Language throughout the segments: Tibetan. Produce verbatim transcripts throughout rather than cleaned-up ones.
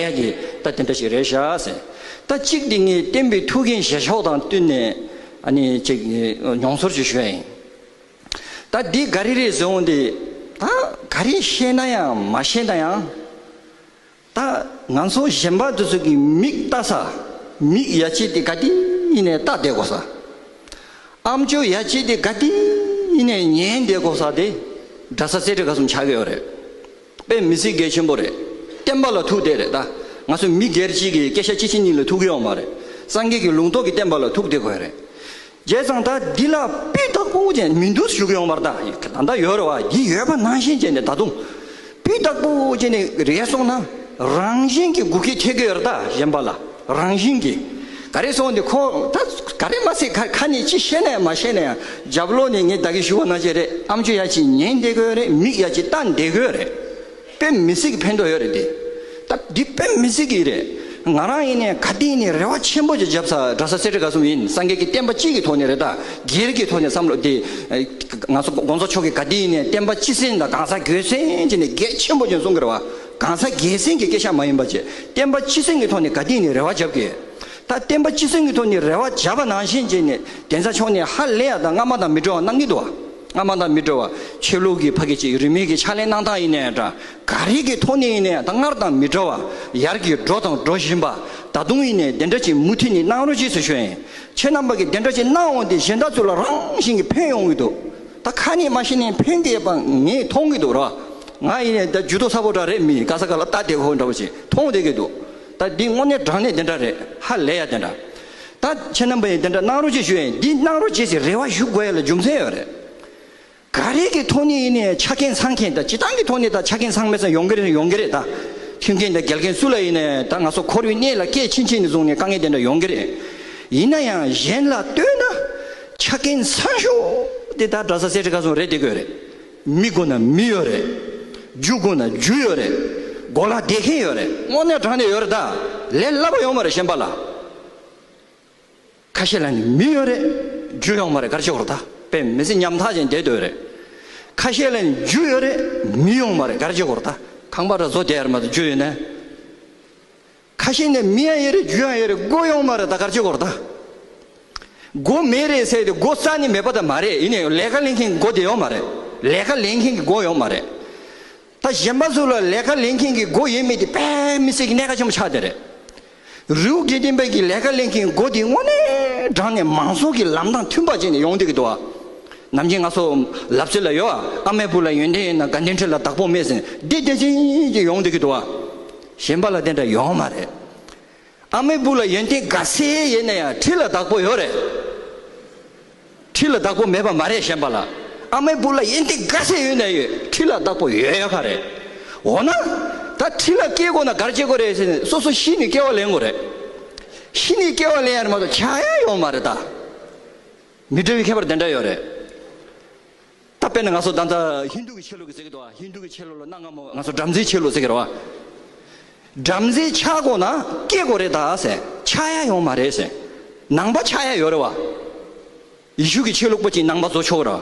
ཡ་གི་ད་དེ་འདྲ་ཞིག་རེད་ཤག་ཟེར། ད་གཅིག་དེ་ངས་བསྟན་པའི་ཐུགས་འགན་བཞེས་ཕྱོགས་དང་བསྟུན་ནས་ཨ་ནི་ཅིག་མྱོང་ཚོར་ཅིག་ཞུ་ཡ་ཡིན། ད་འདི་ག་རེ་རེད་ཟེར་འོང་དེ། ད་ག་རེ་བཤད་ན་ཡང་མ་བཤད་ན་ཡང་། ད་ང་ཚོ་གཞན་པ་དེ་ཚོ་གི་མིག་ལྟ་ས། མིག་ཡ་གཅིག་དེ་ག་དེ་ཡིན་ནས་ལྟ་བསྡད་དགོས་ས། ཨམ་ཅོག་ཡ་གཅིག་དེ་ག་དེ་ཡིན་ནས་ཉན་བསྡད་དགོས་ས་དེ། གྲྭ་ས་སེ་འབྲས་དགའ་གསུམ་ཆགས་ཀྱི་ཡོད་རེད། དཔེ་མི་སྲིད་གལ་ཆེན་པོ་རེད། བསྟན་པ་ལ་ཐུག་བསྡད་རེད་ད། ང་ཚོ་མི་སྒེར་གཅིག་གི་སྐད་ཆ་གཅིག་གཅིག་གཉིས་ལ་ཐུག་གི་ཡོད་མ་རེད། སངས་རྒྱས་ཀྱི་ལུང་རྟོགས་ཀྱི་བསྟན་པ་ལ་ཐུག་བསྡད་དགོས་རེད། བྱས་ཙང་ད་འདི་ལ་སྤུས་དག་པོ་ཅན་མི་འདུག་ཞུ་གི་ཡོད་མ་རེད་ད། ད་ལྟ་ཡོད་རེད་བ། འདི་ཡོད་པ་ནང་བཞིན་བྱས་ནས་ད་དུང་སྤུས་དག་པོ་བྱས་ནས་རེད་སོང་ན། རང་བཞིན་གྱི་འགུལ་སྐྱོད་ཐེབས་ཀྱི་ཡོད་རེད་ད། གཞན་པ་ལ་རང་བཞིན་གྱི། ག་རེ་སོང་དེ་ཁོ་ད་ག་རེ་མ་ཟད་ཁ་ཁ་ནས་ཅི་བཤད་ན་ཡང་མ་བཤད་ན་ཡང་། རྒྱབ་ལོགས་ནས་ངས་ད་གིན་ཞུ་བ་ནང་བཞིན་རེད། ཨམ་ཅོག་ཡ་གཅིག་ཉན་བསྡད་ཀྱི་ཡོད་རེད། མིག་ཡ་གཅིག་ལྟ་བསྡད་ཀྱི་ཡོད་རེད། དཔེ་མི་སྲིད་ཀྱི་ཕན་ཐོགས་ཡོད་རེད་དེ། ད་འདི་དཔེ་མི་སྲིད་ཀྱི་རེད། ང་རང་ཡིན་ནའི་ག་དུས་ཡིན་ནའི་རེ་བ་ཆེན་པོ་ཅིག་བརྒྱབ་ས་གྲྭ་ས་སེ་འབྲས་དགའ་གསུམ་ཡིན། སངས་རྒྱས་ཀྱི་བསྟན་པ་སྤྱི་གི་ཐོག་ནས་རེད་ད། སྒེར་གྱི་ཐོག་ནས་བསམ་བློ་དེ། ང་ཚོ་དགོངས་རྫོགས་མཆོག་གིས་ག་དུས་ཡིན་ནའི་བསྟན་པ་སྤྱི་སེམས་དང་གང་ཟག་སྒེར་སེམས་ཅིག་ནས་གལ་ཆེན་པོ་ཅིག་གསུང་གི་རེད་བ། གང་ཟག་སྒེར་སེམས་ཀྱི་སྐད་ཆ་མ་ཡིན་པ་ཅིག་བསྟན་པ་སྤྱི་སེམས་ཀྱི་ཐོག་ནས་ག་དུས་ཡིན་ནའི་རེ་བ་བརྒྱབ་ཀྱི། ད་བསྟན་པ་སྤྱི་སེམས་ཀྱི་ཐོག་ནས་རེ་བ་བརྒྱབ་པ་ནང་བཞིན་བྱས་ནས་གདན་ས་མཆོག་ནས་ཧ་ལས་ཡ་ད་སྔ་མ་དང་མི་འདྲ་བ་གནང་གི་འདུག་བ། སྔ་མ་དང་མི་འདྲ་བ། ཆོས་ལུགས་ཀྱི་ཕ་གི་ཅིག་རིས་མེད་ཀྱི་ཕྱག་ལས་གནང་སྟངས་ཡིན་ནའི་འདྲ། ག་རེ་གི་ཐོག་ནས་ཡིན་ནའི་ད་སྔར་དང་མི་འདྲ་བ། ཡར་གྱི་འགྲོ་དང་འགྲོ་བཞིན་པ། ད་དུང་ཡིན་ནའི་དེ་འདྲ་ཅིག་མུ་མཐུད་ནས་གནང་རོགས་ཅེས་སུ་ཞུ་ཡིན། ཁྱེད་རྣམ་པ་གིས་དེ་འདྲ་ཅིག་གནང་འོང་དུས་གཞན་དག་ཚོ་ལ་རང་བཞིན་གྱིས་ཕན་ཡོང་གི་འདུག་ད་ཁ་ནས་མ་བཤད་ནའི་ཕན་གྱི་ཡོད་པ་ངས་མཐོང་གི་འདུག་ར། ང་ཡིན་ནའི་ད་ཇུས་གཏོགས་ཚ་པོ་འདྲ་རེད། མི་ག་ས་ག་ལ་ལྟ་བསྡད་ཁོ་འདྲ་བོ་ཞིག་མཐོང་བསྡད་ཀྱི་འདུག་ད་འདི་དངོས་གནས་དྲང་གནས་དེ་འདྲ་རེད། ཧ་ལས་ཡ་དེ་འདྲ། ད་ཁྱེད་རྣམ་པ་ཡིས་དེ་འདྲ་གནང་རོགས་ཅེས་ཞུ་ཡིན། འདི་གནང་རོགས་ཅེས་ཟེར་རེ་བ་ཞུ་དགོས་ཡ་ལ་རྒྱུ་མཚན་ཡོད་རེད། ག་རེ་གི་ཐོག་ནས་ཡིན་ནའི་ཆ་རྐྱེན་ཚང་མཁན་དང་། སྤྱིར་བཏང་གི་ཐོག་ནས་ད་ཆ་རྐྱེན་ཚང་མེད་ཙང་ཡོང་གི་རེད། ཡོང་གི་རེད་ད། མཐུན་རྐྱེན་དང་རྒྱལ་རྐྱེན་སུ་ལ་ཡིན་ནའི་ད་ང་ཚོ་འཁོར་བའི་གནས་ལ་སྐྱེས་ཕྱིན་ཕྱིན་ནས་བཟུང་ནས་དཀའ་ངལ་དེ་འདྲ་ཡོང་གི་རེད། ཡིན་ན་ཡང་གཞན་ལ་ལྟོས་ན་ཆ་རྐྱེན་ཚང་ཤོས་དེ་ད་གྲྭ་ས་སེ་འབྲས་དགའ་གསུམ་རེད་བསྡད་ཀྱི་ཡོད་རེད། མི་དགོས་ན་མི་ཡོད་རེད། རྒྱུ་དགོས་ན་རྒྱུ་ཡོད་རེད། གོ་ལ་བསྡད་མཁན་ཡོད་རེད། དངོས་གནས་དྲང་གནས་ཡོད་རེད་ད། ལས་སླ་པོ་ཡོད་མ་རེད་གཞན་པ་ལ། ཁ་ཤས་ལ་ནི་མི་ཡོད་རེད། རྒྱུ་ཡོད་མ་རེད། ག་རེ་བྱེད་དགོས་རེད་ད། དཔེ་མི་སྲིད་ཉམ་ཐག་ཅན་བསྡད་སྡོད་རེད། ཁ་ཤས་ལ་ནི་རྒྱུ་ཡོད་རེད། མི་ཡོད་མ་རེད། ག་རེ་བྱེད་དགོས་རེད་ད། ཁང་པ་འདྲ་བཟོ་བསྡད་ཡ་རེད་མ་གཏོགས་རྒྱུ་ཡོད་ན། ཁ་ཤས་ནི་མི་ཡང་ཡོད་རེད། རྒྱུ་ཡང་ཡོད་རེད། སྒོ་ཡོད་མ་རེད་ད། ག་རེ་བྱེད་དགོས་རེད་ད། སྒོ་མེད་རེད་ཟེར་ཏེ་སྒོ་རྩ་ནས་མེད་པ་ད་མ་རེད། ཡིན་ནའི་ལས་ཀ་ལས་མཁན་གྱི་སྒོ་དེ་ཡོད་མ་རེད། ལས་ཀ་ལས་མཁན་གྱི་སྒོ་ཡོད་མ་རེད། ད་གཞན་པ་ཚོ་ལ་ལས་ཀ་ལས་མཁན་གྱི་སྒོ་ཡོད་མེད་དེ་དཔེ་མི་སྲིད་ཀྱི་གནད་འགག་ཆེན་པོ་ཆགས་བསྡད་རེད། རི་བོ་དགེ་ལྡན་པའི་གི་ལས་ཀ་ལས་མཁན་སྒོ་དེ་དངོས་གནས་དྲང་གནས་མང་གཙོ་གི་ལམ་དང་མཐུན་པ་བྱས་ནས་ཡོང་བསྡད་ཀྱི་འདུག་བ། ནམ་རྒྱུན་ང་ཚོ་ལབ་ཚུལ་ལ་ཡོད་ཨ། ཨ་མའི་བུ་ལ་ཡོན་ཏན་ཡོད་ན་དགའ་ལྡན་ཁྲི་ལ་བདག་པོ་མེད་ཟེར། འདི་དེ་བཞིན་གྱི་ཡོང་བསྡད་ཀྱི་འདུག་བ། གཞན་པ་ལ་དེ་འདྲ་ཡོང་མ་རེད། ཨ་མའི་བུ་ལ་ཡོན་ཏན་ག་ཚད་ཡོད་ན་ཡང་ཁྲི་ལ་བདག་པོ་ཡོད་རེད། ཁྲི་ལ་བདག་པོ་མེད་པ་མ་རེད། གཞན་པ་ལ། ཨ་མའི་བུ་ལ་ཡོན་ཏན་ག་ཚད་ཡོད་ན་ཡོད། ཁྲི་ལ་བདག་པོ་ཡོད་ཡོད་ག་རེད། འོ་ན། ད་ཁྲི་ལ་སྐྱེ་དགོས་ན་ག་རེ་བྱེད་དགོས་རེད་ཟེར་ནས་སོ་སོ་ཤི་ནས་སྐྱེ་བ་ལེན་དགོས་རེད། ཤི་ནས་སྐྱེ་བ་ལེན་ཡ་རེད་མ་གཏོགས་ཆགས་ཡ་ཡོད་མ་རེད་ད། མི་འདྲ་བའི་ཁྱད་པར་དེ་འདྲ་ཡོད་རེད། ད་དཔེར་ན་ང་ཚོ་ད་ལྟ་ཧིན་རྡུ་གི་ཆོས་ལུགས་ཀྱི་ཟེར་གྱི་འདུག་བ། ཧིན་རྡུ་གི་ཆོས་ལུགས་ལ་གནའ་སྔ་མོ་ང་ཚོ་བྲམ་ཟེའི་ཆོས་ལུགས་ཟེར་གྱི་རེད་བ། བྲམ་ཟེ་ཆགས་དགོས་ན་སྐྱེ་དགོས་རེད་ད་ཟེར། ཆགས་ཡ་ཡོད་མ་རེད་ཟེར། ནང་པ་ཆགས་ཡ་ཡོད་རེད་བ། ཡེ་ཤུ་གི་ཆོས་ལུགས་པ་ཅིག་ནང་པ་བཟོ་ཆོག་ར།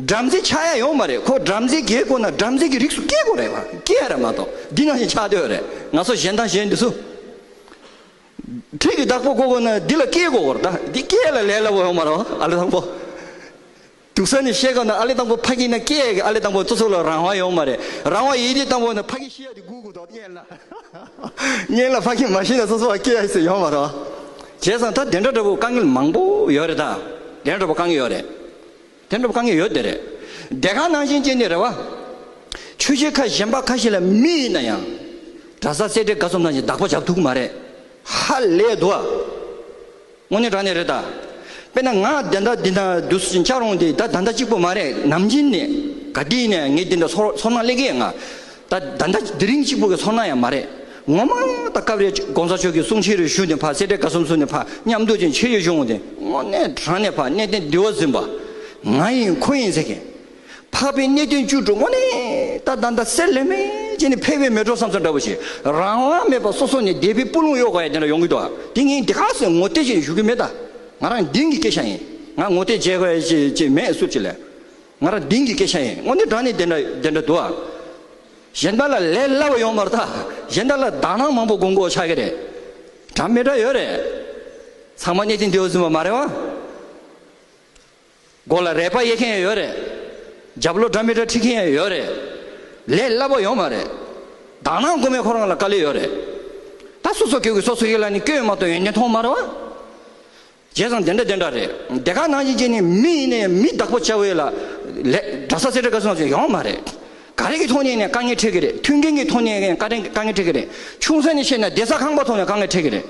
བྲམ་ཟེ་ཆགས་ཡ་ཡོད་མ་རེད། ཁོ་བྲམ་ཟེ་སྐྱེ་དགོས་ན་བྲམ་ཟེ་གི་རིགས་སུ་སྐྱེ་དགོས་རེད་བ། སྐྱེ་ཡ་རེད་མ་གཏོགས་འདི་ནང་བཞིན་ཆགས་སྡོད་རེད། ང་ཚོ་གཞན་དང་གཞན་འདི་ཚོ། ཁྲི་གི་བདག་པོ་དགོས་དགོས་ན་འདི་ལ་སྐྱེ་དགོས་རེད་ད། འདི་སྐྱེ་ཡ་ལ་ལས་སླ་པོ་ཡོད་མ་རེད་བ། ཨ་ལེ་དང་པོ། སྡུག་ས་ནས་བཤད་དགོས་ན་ཨ་ལེ་དང་པོ་ཕ་གི་ན་སྐྱེ་ཡ་གི་ཨ་ལེ་དང་པོ་སོ་སོ་ལ་རང་དབང་ཡོད་མ་རེད། རང་དབང་ཡོད་དུས་དང་པོ་ན་ཕ་གི་ཤི་ཡ་དེ་སྒུག་དགོས་འདུག་སྔོན་ལ། སྔོན་ལ་ཕ་གི་མ་ཤི་ན་སོ་སོ་བ་སྐྱེ་ཡ་ཟེར་ཡོད་མ་རེད། བྱས་ཙང་ད་དེ་འདྲ་འདྲ་པོ་དཀའ་ངལ་མང་པོ་ཡོད་རེད་ད། དེ་འདྲ་འདྲ་པོ་དཀའ་ངལ་ཡོད་རེད། དེ་འདྲ་པོ་དཀའ་ངལ་ཡོད་དེ་རེད། དེ་ག་ནང་བཞིན་བྱས་ནས་རེད་བ། ཆོས་བྱེད་ཁ་གཞན་པ་ཁ་ཤས་ལ་མི་ཡིན་ན་ཡང་། གྲྭ་ས་སེ་འབྲས་དགའ་གསུམ་ནང་བཞིན་བདག་པོ་བྱ་ཐུབ་ཀྱི་མ་རེད། ཧ་ལས་འདུག་ཨ། དངོས་གནས་དྲང་གནས་རེད་ད། དཔེར་ན་ང་ད་ལྟ་འདི་ན་འདུག་སེ་བཅར་འོང་དེ་ད་ད་ལྟ་གཅིག་པོ་མ་རེད། ནམ་རྒྱུན་ནས་ག་དུས་ནས་ངས་འདི་འདྲ་ཚོར་ཚོར་སྣང་སླེབས་ཀྱི་ཡོད། ང་ད་ད་ལྟ་དེ་རིང་གཅིག་པོ་གི་ཚོར་སྣང་ཡང་མ་རེད། ངོ་མ་ད་སྐབས་རེ་གོང་ས་མཆོག་གི་གསུང་ཆོས་རེ་ཞུ་ནས་ཕར་སེ་འབྲས་དགའ་གསུམ་ཚུར་ནས་ཕར་མཉམ་དུ་ཅིག་ཆོས་རེ་ཞུ་འོང་དེ། དངོས་གནས་དྲང་གནས་ཕར་གནས་བརྟན་འདི་བ་ཟིན་པ། ང་ཡིན་ཁོ་ཡིན་ཟེར་མཁན། འཕགས་པའི་གནས་བརྟན་བཅུ་དྲུག་དངོས་གནས་ད་ད་ད་གསེར་ལས་མེད་ཅིག་ནས་ཕལ་པའི་མེ་ཏོག་བསམ་ས་འདྲ་པོ་ཞིག་རང་དབང་མེད་པ་སོ་སོ་ནས་སྡེ་པའི་སྤུ་ལོང་གཡོག་ག་ཡ་དེ་འདྲ་ཡོང་གི་འདུག་ཨ། དེ་ངས་འདི་ག་ཟེར་ངོ་སྤྲོད་ཅིག་ཞུ་གི་མེད་ད། ང་རང་གཏིང་གི་སྐད་ཆ་ཡིན། ང་ངོ་སྤྲོད་བྱེད་དགོས་ཡ་ཅིག་ཅིག་མེད་སུ་ཅིག་ལས། ང་རང་གཏིང་གི་སྐད་ཆ་ཡིན། དངོས་གནས་དྲང་གནས་དེ་འདྲ་དེ་འདྲ་འདུག་ཨ། གཞན་དག་ལ་ལས་སླ་པོ་ཡོད་མ་རེད་ད། གཞན་དག་ལ་དག་སྣང་མང་པོ་སྒོམ་དགོས་ཆགས་ཀྱི་རེད། འདྲ་མི་འདྲ་ཡོད་རེད། ཚང་མ་གནས་བརྟན་དེ་བཟུང་བ་མ་རེད་བ། མགོ་ལ་རལ་པ་གཡས་མཁན་ཡང་ཡོད་རེད། རྒྱབ་ལོགས་འདྲ་མི་འདྲ་ཁྲིད་མཁན་ཡང་ཡོད་རེད། ལས་སླ་པོ་ཡོད་མ་རེད། དག་སྣང་སྒོམ་མཁན་ཁོ་རང་ལ་དཀའ་ལས་ཡོད་རེད། ད་སོ་སོ་སྐྱོ་གི་སོ་སོ་སྐྱོ་ལ་ནི་སྐྱོན་མ་གཏོགས་ཡོན་ཏན་མཐོང་མ་རེད་བ། བྱས་ཙང་དེ་འདྲ་དེ་འདྲ་རེད། དེ་ག་ནང་བཞིན་བྱས་ནས་མི་ཡིན་ནའི་མི་བདག་པོ་བྱ་བའི་ལ་ལས་གྲྭ་ས་སེ་འབྲས་དགའ་ཚོན་ཅིག་ཡོང་མ་རེད། ག་རེ་གི་ཐོག་ནས་ནས་དཀའ་ངལ་འཕྲད་ཀྱི་རེད། མཐུན་རྐྱེན་གྱི་ཐོག་ནས་ནས་དཀའ་དཀའ་ངལ་འཕྲད་ཀྱི་རེད། ཆུང་ས་ནས་བཤད་ན་བསྡད་ས་ཁང་པ་ཐོག་ནས་དཀའ་ངལ་འཕྲད་ཀྱི་རེད།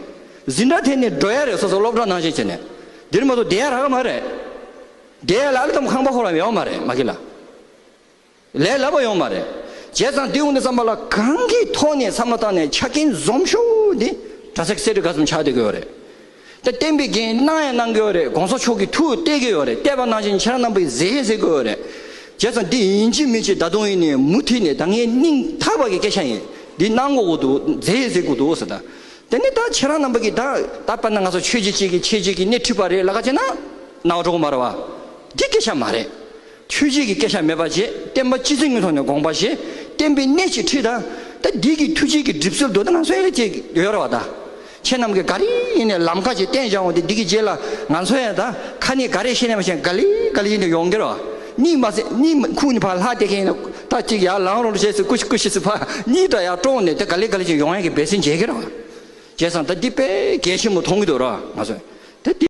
འཛིན་གྲྭ་དེ་ནས་འགྲོ་ཡ་རེད། སོ་སོ་སློབ་གྲྭ་ནང་བཞིན་བྱས་ནས། འདིར་མ་གཏོགས་བསྡད་ཡ་རག་གི་མ་རེད། བསྡད་ཡ་ལ་ཨ་ལ་ཙམ་ཁང་པ་ཁོ་རང་ཡོང་མ་རེད་མ་གི་ལ། ལས་སླ་པོ་ཡོང་མ་རེད། བྱས་ཙང་འདི་འོང་དུས་ཙམ་པ་ལ་གང་གི་ཐོག་ནས་བསམ་བློ་བཏང་ནས་ཆ་རྐྱེན་འཛོམས་ཤོས་འདི་གྲྭ་ས་གི་སེ་འབྲས་དགའ་ཚོན་ཆགས་བསྡད་ཀྱི་ཡོད་རེད། ད་བསྟན་པའི་འགན་གནང་ཡང་གནང་གི་ཡོད་རེད། གོང་ས་མཆོག་གིས་ཐུགས་གཏད་ཀྱི་ཡོད་རེད། གཏད་པ་ནང་བཞིན་ཁྱེད་རང་རྣམ་པས་མཛད་ཟེར་གྱི་ཡོད་རེད། བྱས་ཙང་འདི་ཡིན་གཅིག་མིན་གཅིག་ད་དུང་ཡིན་ནའི་མུ་མཐུད་ནས་ད་ངའི་སྙིང་ཐག་པ་གི་སྐད་ཆ་ཡིན། འདི་གནང་དགོས་ཀྱི་འདུག་མཛད་ཟེར་དགོས་འདུག་ཟེར་ད། དེ་ནི་ད་ཁྱེད་རང་རྣམ་པ་གིས་ད་ད་དཔེར་ན་ང་ཚོ་ཆོས་བརྒྱུད་གཅིག་གིས་ཆོས་བརྒྱུད་ཀྱི་སྣེ་ཁྲིད་པ་རེད་ལབ་ཀ་བྱས་ན་སྣང་བ་འགྲོ་གི་མ་རེད་བ། འདི་སྐད་ཆ་མ་རེད། ཆོས་བརྒྱུད་ཀྱི་སྐད་ཆ་མེད་པ་བྱས། བསྟན་པ་སྤྱི་བྱིངས་ཀྱི་ཐོག་ནས་དགོངས་པ་བཞེས། བསྟན་པའི་གནས་ཅིག་ཁྲིད་དང་། ད་འདི་གི་ཐུགས་རྗེ་གི་གྲིབ་སེལ་དུ་ད་ང་ཚོ་ཡ་ཅིག་ཡོད་རེད་བ་ད། ཁྱེད་རྣམས་ཀྱིས་ག་རེ་ཡིན་ནའི་ལམ་ཁ་ཅིག་བསྟན་བཞག་འོང་དེ་འདི་གི་རྗེས་ལ་ང་ཚོ་ཡང་ད་ཁ་ནས་ག་རེ་བཤད་ནས་མ་བཤད་ག་ལེ་ག་ལེ་ཡིན་ནས་ཡོང་གི་རེད་བ། གཉིད་མ་སད་གཉིད་ཁུག་ནས་ཕར་ལྷག་བསྡད་མཁན་ཡིན་ན་ད་ཅིག་ཡར་ལངས་རོགས་བྱས་ཟེར་ཀུ་ཤི་ཀུ་ཤི་ཟེར་ཕར་གཉིད་འདྲ་ཡར་དཀྲོངས་ནས་དེ་ག་ལེ་ག་ལེ་ཅིག་ཡོང་ཡ་གི་འབད་བརྩོན་བྱེད་ཀྱི་རེད་བ། བྱས་ཙང་ད་འདི་དཔེ་གལ་ཆེན་པོ་མཐོང་གི་འདུག་ར་ང་ཚོས། ད་འདི་